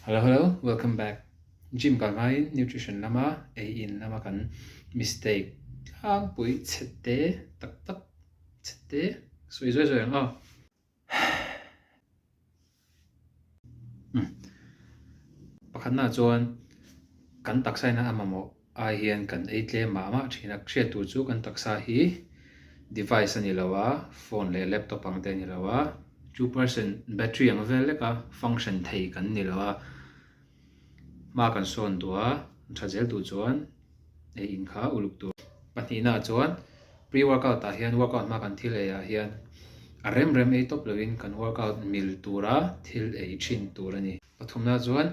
Hello hello welcome back Gym kal hmain nutrition lama ei in lama kan mistake tlangpui chhe te tak tak chhe te sawi zuai zuai ang aw. Pakhatnaah chuan kan taksa ina a mamawh ai hian kan ei tlem mah mah thin a, hriat tur chu kan taksa hi device a ni lo a, phone leh laptop ang te a ni lo a, 2% battery ang vel leka function thei kan ni lo a, hma kan sawn duh a, tha zel duh chuan ei in kha uluk tur. Pahnihnaah chuan pre workout ah hian workout hma kan thil ei ah hian a rem rem ei tawp loin kan workout mil tura thil ei thin tur a ni. Pathumnaah chuan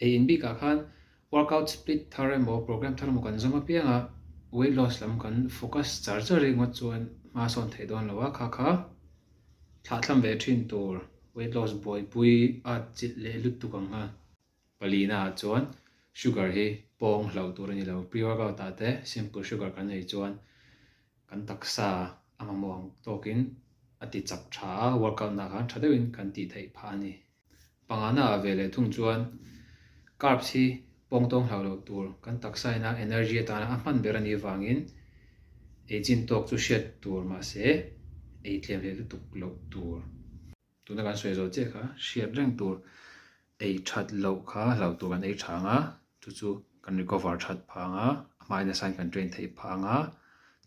ei in bikah khan workout split thar emaw program thar emaw kan zawm apianga weight loss lam kan focus char char ringawt chuan hma sawn theih dawn lo a, kha kha thlahthlam ve thin tur weight loss buaipui a chilh leh lutuk ang kha. Palina ah chuan sugar hi pawng hlauh tur a ni lo. Pre-workout ah te simple sugar kan ei chuan kan taksa a mamawh ang tawkin a ti chak tha a, workout nah khan tha deuhin kan tih theih phah a ni. Pangana ah ve leh thung chuan carbs hi pawng tawng hlauh loh tur kan taksa ina energy atana a hman ber a nih vangin ei chin tawk chu hriat tur mahse ei tlem leh lutuk loh tur. Tuna kan sawi zawh chiah kha hriat reng tur ei that loh kha hlauh tur kan ei tha ang a, chu chu kan recover that phah ang a, a hmain nasa in kan train theih phah ang a,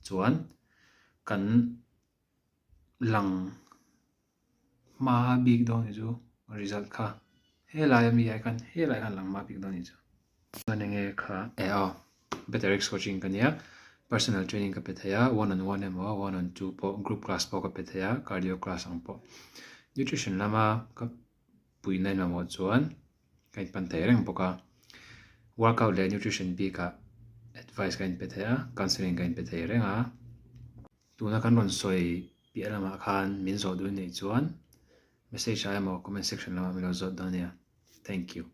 chuan kan lang hma bik dawn ni chu result kha helai ami ai khan helai khan lang hma bik dawn ni chu. Chuan enge kha eh aw Better X Coaching ka nia personal training ka pe thei a one on one emaw one on two pawh group class pawh ka pe thei a cardio class ang pawh nutrition lama ka puihna in mamawh chuan ka inpan thei reng bawk a workout leh nutrition bikah advice ka inpe thei a counselling ka inpe thei reng a tuna kan rawn sawi piah lamah khan min zawh duh neih chuan message ah emaw comment section lamah min lo zawt dawn ania thank you.